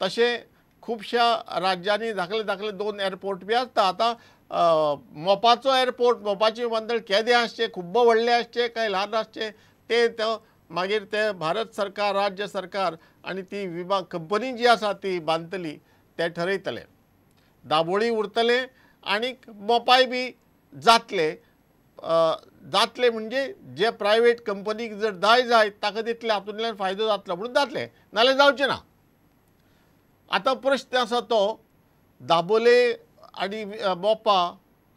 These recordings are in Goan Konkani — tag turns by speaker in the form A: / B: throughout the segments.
A: तशें खुबश्या राज्यांनी धाकले धाकले 2 एअरपोर्ट बी आसता. आतां मोपाचो एअरपोर्ट, मोपाचे विमानतळ केदें आसचें, खूब्ब व्हडलें आसचें काय ल्हान आसचें तें तो मागीर ते भारत सरकार, राज्य सरकार आनी ती विमा कंपनी जी आसा ती बांदतली ते ठरयतले. दाबोळी उरतले आनी मोपाय बी जातले. जातले म्हणजे जे प्रायवेट कंपनीक जर जाय जाय ताका तितले हातूंतल्यान फायदो जातलो म्हणून जातले, नाल्यार जावचें ना. आतां प्रश्न आसा तो दाबोले आनी मोपा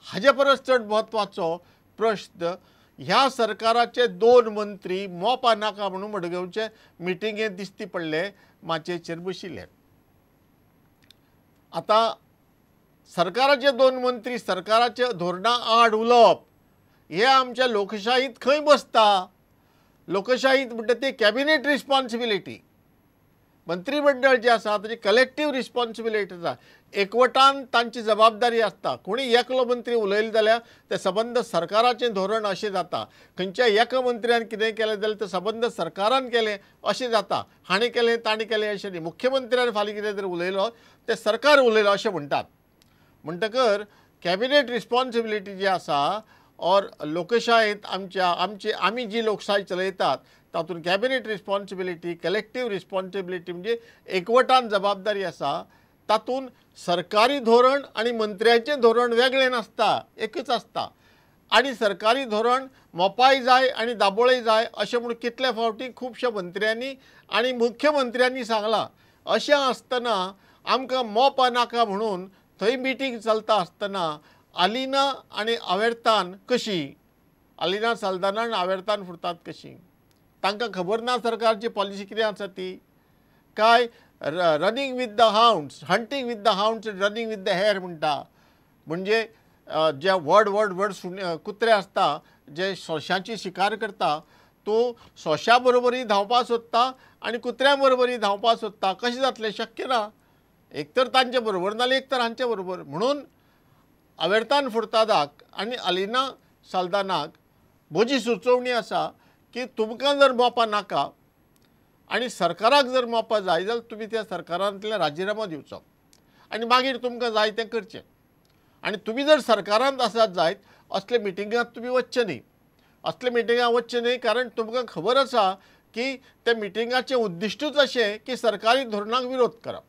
A: हाजे परस चड म्हत्वाचो प्रश्न ह्या सरकाराचे 2 मंत्री मोपा नाका म्हणून मडगांवचे मिटिंगेंत दिश्टी पडले, माचयेचेर बशिल्ले. आतां सरकाराचे 2 मंत्री सरकाराचे धोरणा आड उलोवप हे आमच्या लोकशाहीत खंय बसता? लोकशाहीत म्हणटा ती कॅबिनेट रिस्पॉन्सिबिलिटी, मंत्रीमंडळ जें आसा ताची कलेक्टीव रिस्पॉन्सिबिलिटी आसा, एकवटान तांची जबाबदारी आसता. कोणी एकलो मंत्री उलयलो जाल्यार तें सबंद सरकाराचें धोरण अशें जाता, खंयच्या एका मंत्र्यान कितें केलें जाल्यार तें सबंद सरकारान केलें अशें जाता, हाणें केलें ताणें केलें अशें न्ही. मुख्यमंत्र्यान फाल्यां कितें तरी उलयलो तें सरकार उलयलो अशें म्हणटात. म्हणटकर कॅबिनेट रिस्पॉन्सिबिलिटी जी आसा और लोकशायेंत आमच्या आमची आमी जी लोकशाय चलयतात तातूंत कॅबिनेट रिस्पॉन्सिबिलिटी, कलेक्टीव रिस्पॉन्सिबिलिटी म्हणजे एकवटान जबाबदारी आसा. तातूंत सरकारी धोरण आनी मंत्र्यांचें धोरण वेगळें नासता, एकच आसता. आनी सरकारी धोरण मोपाय जाय आनी दाबोळय जाय अशें म्हूण कितले फावटी खुबश्या मंत्र्यांनी आनी मुख्यमंत्र्यांनी सांगलां. अशें आसतना आमकां मोपा नाका म्हणून थंय मिटींग चलता आसतना आलिना आनी आवेर्तान कशी, आलिना साल्दाना आनी आवेर्तान फुरतात कशी, तांकां खबर ना सरकारची पॉलिसी कितें आसा ती? काय running with the hounds, hunting with the hounds, running with the hare म्हणटा. म्हणजे जे व्हड व्हड व्हड सुणे कुत्रे आसता जे सोंशांची शिकार करता, तो सोंशा बरोबरय धांवपाक सोदता आनी कुत्र्या बरोबरय धांवपाक सोदता. कशें जातलें? शक्य ना. एक तर तांचे बरोबर नाल्यार एक तर हांचे बरोबर. म्हणून आवेर्तान फुर्तादाक आनी आलिना साल्दानाक म्हजी सुचोवणी आसा की तुमकां जर मोपा नाका आनी सरकाराक जर मोपा जाय जाल्यार तुमी त्या सरकारांतल्यान राजिनामो दिवचो आनी मागीर तुमकां जाय तें करचें. आनी तुमी जर सरकारांत आसात जायत असले मिटिंगांत तुमी वचचें न्ही, असले मिटिंगांत वचचें न्ही, कारण तुमकां खबर आसा की त्या मिटिंगाचें उद्दिश्टूच अशें की सरकारी धोरणाक विरोध करप.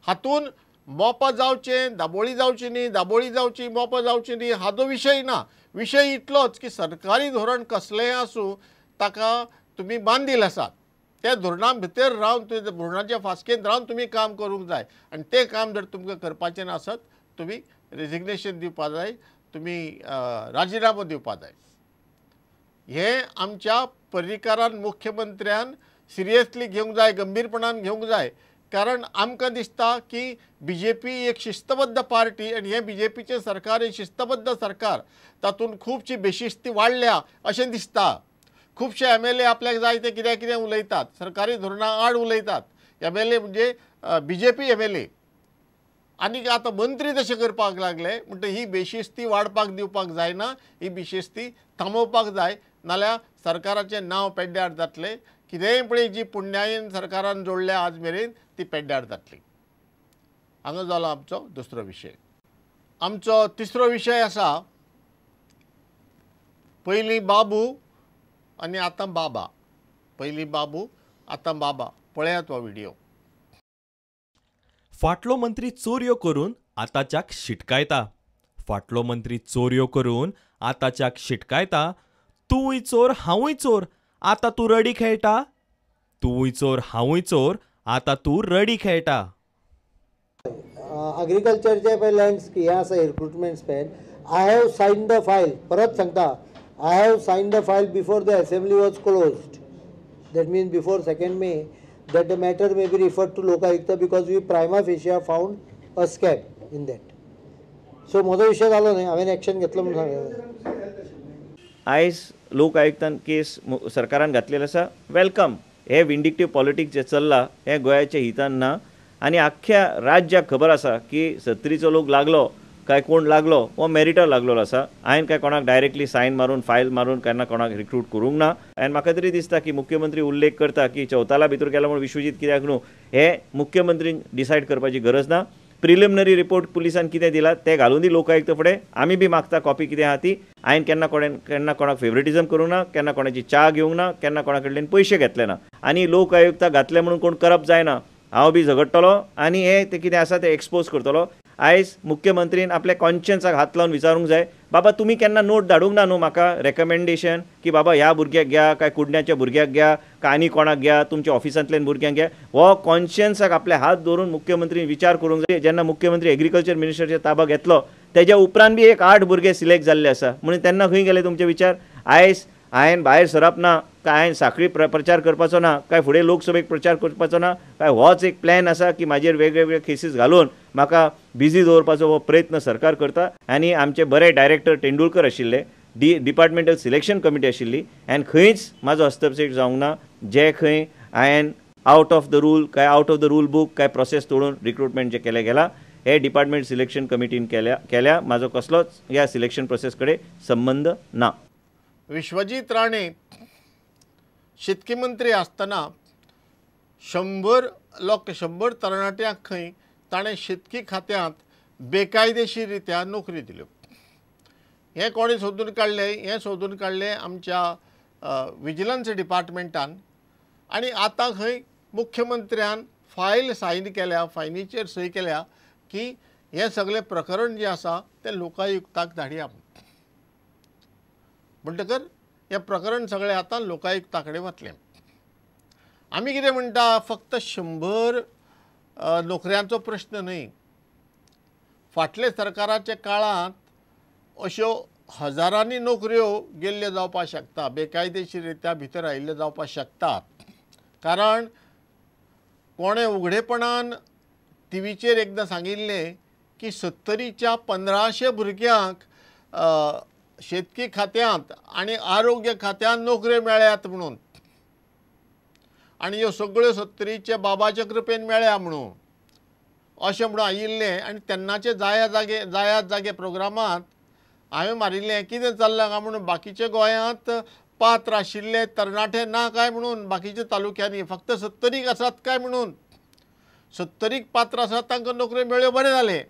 A: हातूंत मोपा जावचें, दाबोळी जावची न्ही, दाबोळी जावची, मोपा जावची न्ही हाचो विशय ना. विशय इतलोच की सरकारी धोरण कसलेंय आसूं ताका तुमी बांदील आसात, त्या धोरणा भितर रावन तुवें धोरणाच्या फास्केंत रावन तुमी काम करूंक जाय. आनी तें काम जर तुमकां करपाचें नासत तुमी रेजिग्नेशन दिवपा जाय, तुमी राजिनामो दिवपा जाय. हें आमच्या पर्रीकारान मुख्यमंत्र्यान सिरियसली घेवंक जाय, गंभीरपणान घेवंक जाय. कारण आमकां दिसता की बीजेपी एक शिस्तबद्ध पार्टी आनी हें बीजेपीचें सरकार हें शिस्तबद्ध सरकार, तातूंत खुबशी बेशिस्ती वाडल्या अशें दिसता. खुबशे MLA आपल्याक जाय ते कित्याक कितें उलयतात, सरकारी धोरणां आड उलयतात. MLA म्हणजे बीजेपी MLA. आनी आतां मंत्री तशें करपाक लागले म्हणटा ही बेशिस्ती वाडपाक दिवपाक जायना, ही बेशिस्ती थांबोवपाक जाय, नाल्यार सरकाराचें नांव पेड्ड्यार जातलें. कितेंय पळय जी पुण्यायेन सरकारान जोडल्या आज मेरेन ती पेड्ड्यार जातली. हांगा जालो आमचो दुसरो विशय. आमचो तिसरो विशय आसा पयलीं बाबू आनी आतां बाबा. पयलीं बाबू आतां बाबा. पळयात हो व्हिडियो.
B: फाटलो मंत्री चोरयो करून आतांच्याक शिटकायता, फाटलो मंत्री चोरयो करून आतांच्याक शिटकायता, तूंय चोर हांवूय चोर आतां तूं रडी खेळटा, तूंय चोर हांवूय चोर आतां तूं रडी खेळटा.
C: अग्रिकल्चरचे पळय लँड्स हें आसा recruitment span. I have sign the file, परत सांगता, I have sign the file before the assembly was closed, that means before 2 May, that the matter may be referred to Lokayukta because we prima facie found a scam in that. So म्हजो विशय जालो न्ही, हांवें एक्शन घेतलो म्हणून सांगलें.
D: आयज लोक आयुक्तान केस सरकारान घातलेली आसा, welcome. हे विंडिक्टीव पॉलिटिक्स जे चल्ला हें गोंयाच्या हितान ना आनी आख्ख्या राज्याक खबर आसा की सत्तरीचो लोक लागलो काय कोण लागलो हो मेरिटार लागलेलो आसा. हांवें काय कोणाक डायरेक्टली सायन मारून फायल मारून केन्ना कोणाक रिक्रूट करूंक ना. आनी म्हाका तरी दिसता की मुख्यमंत्री उल्लेख करता की चौताला भितर गेला म्हूण विश्वजीत कित्याक न्हू, हे मुख्यमंत्रीन डिसायड करपाची गरज ना. प्रिलिमिनरी रिपोर्ट पुलिसान कितें दिला ते घालून दी लोकायुक्त फुडें, आमी बी मागता कॉपी कितें आहा ती. हांवें केन्ना केन्ना कोणाक फेवरेटिजम करूंक ना, केन्ना कोणाची च्या घेवंक ना, केन्ना कोणा कडल्यान पयशे घेतले ना. आनी लोकायुक्ता घातले म्हणून कोण करप जायना, हांव बी झगडटलो आनी हे ते कितें आसा ते एक्सपोज करतलो. आयज मुख्यमंत्रीन आपल्या कॉन्शियन्साक हात लावन विचारूंक जाय, बाबा तुमी केन्ना नोट धाडूंक ना न्हू म्हाका रेकमेंडेशन की बाबा ह्या भुरग्याक घ्या, काय कुडण्याच्या भुरग्याक घ्या, काय आनी कोणाक घ्या, तुमच्या ऑफिसांतल्यान भुरग्यांक घ्या. हो कॉन्शियन्साक आपल्या हात दवरून मुख्यमंत्रीन विचार करूंक जाय. जेन्ना मुख्यमंत्री एग्रीकल्चर मिनिस्टरच्या ताबा घेतलो तेज्या उपरांत बी एक 8 भुरगे सिलेक्ट जाल्ले आसा, म्हणून तेन्ना खंय गेले तुमचे विचार? आयज हांवें भायर सरप ना, काय हांवें साखळी प्रचार करपाचो ना, काय फुडें लोकसभेक प्रचार करपाचो ना, काय होच एक प्लॅन आसा की म्हाजेर वेगवेगळे केसीस घालून म्हाका बिजी दवरपाचो हो प्रयत्न सरकार करता. आनी आमचे बरे डायरेक्टर तेंडुलकर आशिल्ले, डिपार्टमेंटल सिलेक्शन कमिटी आशिल्ली, आनी खंयच म्हाजो हस्तक्षेप जावंक ना. जे खंय हांवें आउट ऑफ the rule काय out of the rule book काय प्रोसेस तोडून रिक्रुटमेंट जे केलें गेलां हे डिपार्टमेंट सिलेक्शन कमिटीन केल्या, म्हाजो कसलोच ह्या सिलेक्शन प्रोसेस कडेन संबंद ना.
A: विश्वजीत राणे शेतकी मंत्री आसतना 100 लोक 100 तरणाट्यांक खंय ताणें शेतकी खात्यांत बेकायदेशीर रित्या नोकरी दिल्यो. हें कोणें सोदून काडलें? हें सोदून काडलें आमच्या विजिलन्स डिपार्टमेंटान. आनी आतां खंय मुख्यमंत्र्यान फायल सायन केल्या, फायलीचेर सही केल्या की हें सगळें प्रकरण जें आसा तें लोकायुक्ताक धाडया. म्हणटकर हें प्रकरण सगळें आतां लोकायुक्ता कडेन वतलें. आमी कितें म्हणटा, फक्त 100 नोकऱ्यांचो प्रश्न न्हय, फाटले सरकाराच्या काळांत अश्यो हजारांनी नोकऱ्यो गेल्ल्यो जावपाक शकता, बेकायदेशीर रित्या भितर आयिल्ल्यो जावपाक शकता. कारण कोणें उघडेपणान टिवीचेर एकदां सांगिल्लें की 70च्या 1500 भुरग्यांक शेतकी खात्यांत आनी आरोग्य खात्यांत नोकऱ्यो मेळ्ळ्यात म्हणून, आनी ह्यो सगळ्यो 70च्या बाबाच्या कृपेन मेळ्ळ्या म्हणून अशें म्हणून आयिल्लें. आनी तेन्नाचे जायात जागे प्रोग्रामांत हांवें मारिल्लें कितें चल्लां काय म्हणून, बाकीचे गोंयांत पात्र आशिल्ले तरणाटे ना काय म्हणून, बाकीच्या तालुक्यांनी फक्त 70 आसात काय म्हणून, 70 पात्र आसात तांकां नोकऱ्यो मेळ्ळ्यो बरें जालें,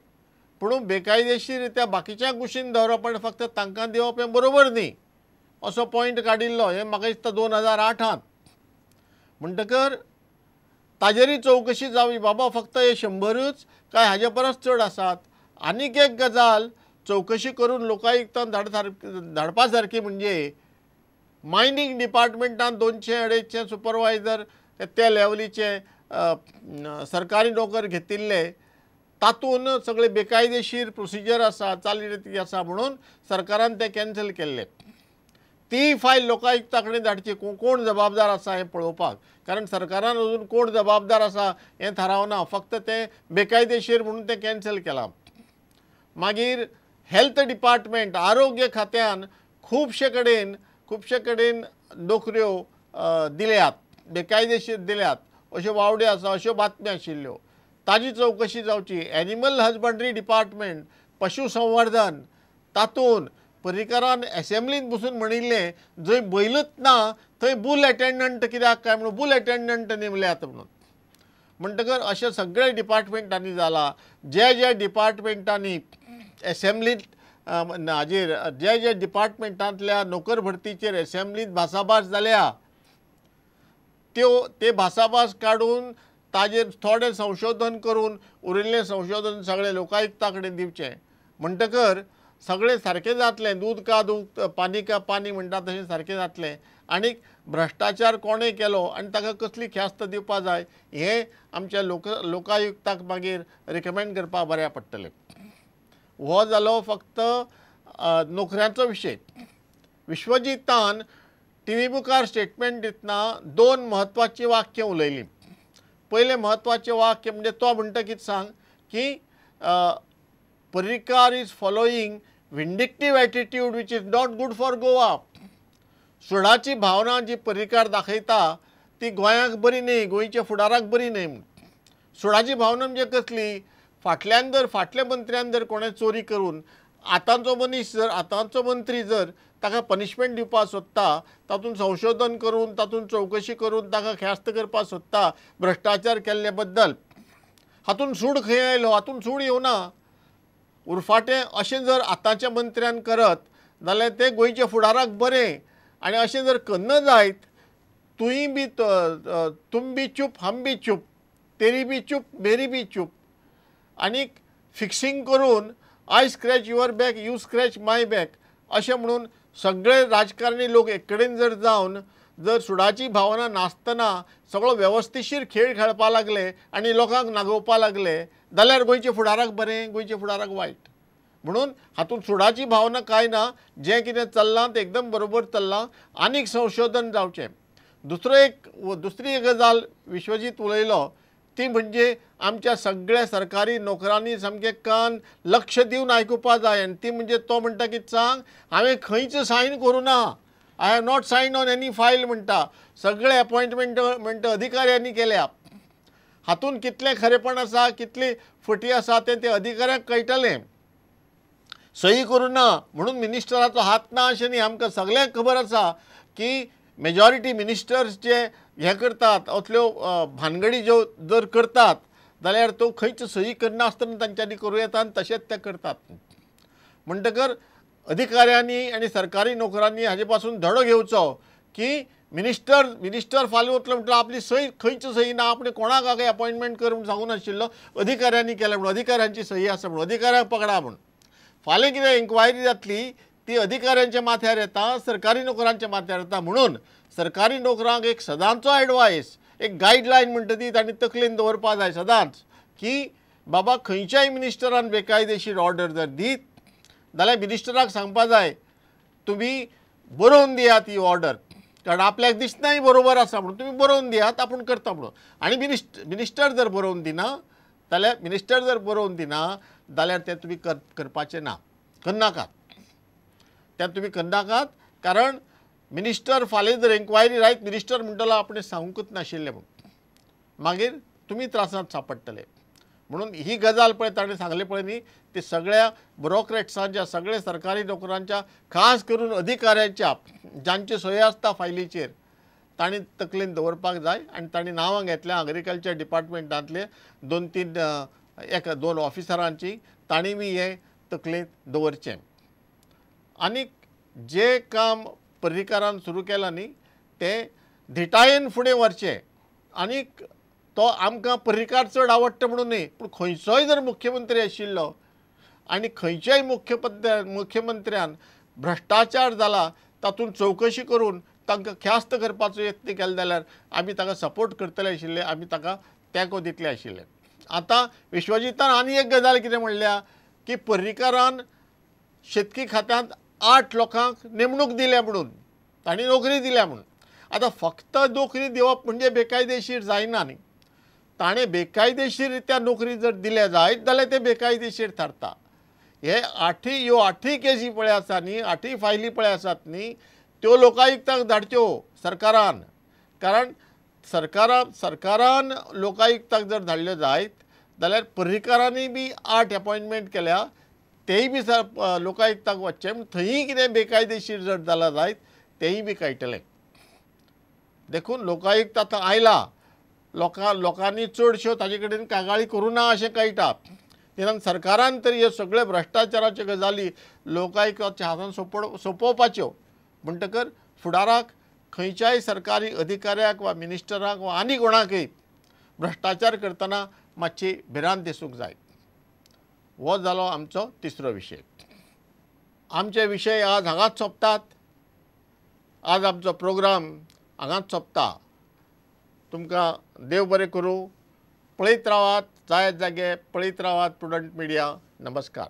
A: पूण बेकायदेशीर रित्या बाकीच्या कुशीन दवरप आनी फक्त तांकां दिवप हें बरोबर न्ही असो पॉयंट काडिल्लो. हें म्हाका दिसता 2008. म्हणटकर ताजेरय चवकशी जावची, बाबा फक्त हे 100च काय हाजे परस चड आसात. आनीक एक गजाल चवकशी करून लोकायुक्तान धाडपा सारकी म्हणजे मायनींग डिपार्टमेंटान 200-250 सुपरवायझर त्या लेवलीचे सरकारी नोकर घेतिल्ले, तातूंत सगळे बेकायदेशीर प्रोसिजर आसा, चालीरिती आसा म्हणून सरकारान ते कॅन्सल केल्ले. ती फायल लोकायुक्ता कडेन धाडची, कोण जबाबदार आसा हें पळोवपाक, कारण सरकारान अजून कोण जबाबदार आसा हें थारावना, फक्त तें बेकायदेशीर म्हणून तें कॅन्सल केलां. मागीर हेल्थ डिपार्टमेंट, आरोग्य खात्यान खुबशे कडेन नोकऱ्यो दिल्यात, बेकायदेशीर दिल्यात, अश्यो वावड्यो आसा, अश्यो बातम्यो आशिल्ल्यो, ताजी चवकशी जावची. एनिमल हजबंडरी डिपार्टमेंट, पशुसंवर्धन, तातूंत पर्रीकारान एसेंब्लींत बसून म्हणिल्लें जंय बैलूच ना थंय बूल एटेंडंट कित्याक काय म्हणून, बूल एटेंडंट नेमल्यात म्हणून. म्हणटकर अशें सगळे डिपार्टमेंटांनी जालां. ज्या ज्या डिपार्टमेंटांनी एसेंब्लींत हाजेर ज्या ज्या डिपार्टमेंटांतल्या नोकर भरतीचेर एसेंब्लींत भासाभास जाल्या त्यो ते भासाभास काडून ताजेर थोडें संशोधन करून उरिल्लें संशोधन सगळें लोकायुक्ता कडेन दिवचें. म्हणटकर सगळें सारकें जातलें, दूद का दूद पानी का पानी म्हणटा तशें सारकें जातलें. आनीक भ्रश्टाचार कोणें केलो आनी ताका कसली ख्यास्त दिवपा जाय हें आमच्या लोकायुक्ताक मागीर रिकमेंड करपाक बऱ्याक पडटलें. हो जालो फक्त नोकऱ्यांचो विशय. विश्वजीतान टीव्ही मुखार स्टेटमेंट दितना 2 म्हत्वाचीं वाक्यां उलयलीं. पयलें म्हत्वाचें वाक्य म्हणजे तो म्हणटा कितें सांग की Parrikar is following vindictive attitude which is not good for Goa. सुडाची भावना जी पर्रीकार दाखयता ती गोंयाक बरी न्ही, गोंयच्या फुडाराक बरी न्ही. सुडाची भावना म्हणजे कसली? फाटल्यान जर फाटल्या मंत्र्यान जर कोणें चोरी करून आतांचो मनीस जर आतांचो मंत्री जर ताका पनिशमेंट दिवपाक सोदता, तातूंत संशोधन करून तातूंत चवकशी करून ताका ख्यास्त करपाक सोदता भ्रश्टाचार केल्ले बद्दल, हातूंत सूड खंय आयलो? हातूंत सूड येवना. उरफाटें अशें जर आतांच्या मंत्र्यान करत जाल्यार तें गोंयच्या फुडाराक बरें. आनी अशें जर करना जायत, तुंय बी तुम बी चूप हम बी चूप, तेरी बी चूप मेरी बी चूप, आनीक फिक्सिंग करून I scratch your back you scratch my back अशें म्हणून सगळे राजकारणी लोक एक कडेन जर जावन जर सुडाची भावना नासतना सगळो वेवस्थीशीर खेळ खेळपाक लागले आनी लोकांक नागोवपाक लागले जाल्यार गोंयच्या फुडाराक बरें, गोंयच्या फुडाराक वायट. म्हणून हातूंत सुडाची भावना कांय ना, जें कितें चल्लां तें एकदम बरोबर चल्लां, आनीक संशोधन जावचें. दुसरी एक गजाल विश्वजीत उलयलो ती म्हणजे आमच्या सगळ्या सरकारी नोकरांनी सामकें कान लक्ष दिवन आयकुपा जाय. आनी ती म्हणजे तो म्हणटा की सांग हांवें खंयच सायन करूं ना, I have not sign on any file म्हणटा, सगळे अपॉयंटमेंट म्हणटा अधिकाऱ्यांनी केल्या. हातूंत कितलें खरेपण आसा कितली फटी आसा तें ते अधिकाऱ्यांक कळटलें. सही करूं ना म्हणून मिनिस्टराचो हात ना अशें न्ही, आमकां सगळ्यांक खबर आसा की मेजॉरिटी मिनिस्टर्स जे हें करतात असल्यो भानगडी ज्यो जर करतात जाल्यार तो खंयच सही करनासतना तांच्यांनी करूं येता आनी तशेंच ते करतात. म्हणटकर अधिकाऱ्यांनी आनी सरकारी नोकरांनी हाजे पासून धडो घेवचो की मिनिस्टर फाल्यां वतलो म्हटल्यार आपली सही खंयच सही ना, आपणे कोणाक काय अपॉयंटमेंट कर म्हूण सांगूं नाशिल्लो, अधिकाऱ्यांनी केल्या म्हणून अधिकाऱ्यांची सही आसा म्हणून अधिकाऱ्यांक पकडा म्हूण. फाल्यां कितें इन्क्वायरी जातली ती अधिकाऱ्यांच्या माथ्यार येता, सरकारी नोकरांच्या माथ्यार येता. म्हणून सरकारी नोकरांक एक सदांचो एडवायस, एक गायडलायन म्हणटा ती तांणी तकलेन दवरपाक जाय सदांच की बाबा खंयच्याय मिनिस्टरान बेकायदेशीर ऑर्डर जर दीत जाल्यार मिनिस्टराक सांगपा जाय तुमी बरोवन दियात ही ऑर्डर, कारण आपल्याक दिसनाय बरोबर आसा म्हणून तुमी बरोवन दियात आपूण करता म्हणून. आनी मिनिस्टर जर बरोवन दिना जाल्यार तें तुमी करपाचें ना, करनाकात, तें तुमी करनाकात. कारण मिनिस्टर फाल्यां जर एन्क्वायरी जायत मिनिस्टर म्हणटलो आपणें सांगूंकच नाशिल्लें म्हणून, मागीर तुमी त्रासांत सांपडटले. म्हणून ही गजाल पळय ताणें सांगलें पळय न्ही, ती सगळ्या ब्युरोक्रेट्सांच्या, सगळ्या सरकारी नोकरांच्या, खास करून अधिकाऱ्यांच्या जांची सय आसता फायलीचेर तांणी तकलेन दवरपाक जाय. आनी तांणी नांवां घेतल्या एग्रीकल्चर डिपार्टमेंटांतले 2-3 1-2 ऑफिसरांची, तांणी बी हें तकलेंत दवरचें. आनीक जें काम पर्रीकारान सुरू केलां न्ही तें धिटायेन फुडें व्हरचें. आनीक तो आमकां पर्रीकार चड आवडटा म्हणून न्ही, पूण खंयचोय जर मुख्यमंत्री आशिल्लो आनी खंयच्याय मुख्यमंत्र्यान भ्रश्टाचार जाला तातूंत चवकशी करून तांकां ख्यास्त करपाचो यत्न केलो जाल्यार आमी ताका सपोर्ट करतले आशिल्ले, आमी ताका तेंको दितले आशिल्ले. आतां विश्वजीतान आनी एक गजाल कितें म्हणल्या की पर्रीकारान शेतकी खात्यांत 8 लोकांक नेमणूक दिल्या म्हणून, तांणी नोकरी दिल्या म्हणून. आतां फक्त नोकरी दिवप म्हणजे बेकायदेशीर जायना न्ही, ताणें बेकायदेशीर रित्या नोकरी जर दिल्या जायत जाल्यार तें बेकायदेशीर थारता. हे ह्यो आठय केसी पळय आसा न्ही, 8 फायली पळय आसात न्ही, त्यो लोकायुक्ताक धाडच्यो सरकारान. कारण सरकारान लोकायुक्ताक जर धाडल्यो जायत जाल्यार पर्रीकारांनी बी 8 अपॉयंटमेंट केल्या तेय बी लोकायुक्ताक वचचें, थंय कितें बेकायदेशीर जर जालां जायत तेंय बी कळटलें. देखून लोकायुक्त आतां आयला, लोकांनी चडश्यो ताजे कडेन कागाळी करूं ना अशें कळटा. निदान सरकारान तरी ह्यो सगळे भ्रश्टाचाराच्यो गजाली लोकायुक्ताच्या हातान सोंपोवपाच्यो. म्हणटकर फुडाराक खंयच्याय सरकारी अधिकाऱ्याक वा मिनिस्टराक वा आनी कोणाकय भ्रश्टाचार करतना मातशी भिरांत दिसूंक जाय. हो जालो आमचो तिसरो विशय. आमचे विशय आज हांगाच सोंपतात. आज आमचो प्रोग्राम हांगाच सोंपता. तुमकां देव बरें करूं. पळयत रावात, जायत जागे पळयत रावात प्रुडंट मिडिया. नमस्कार.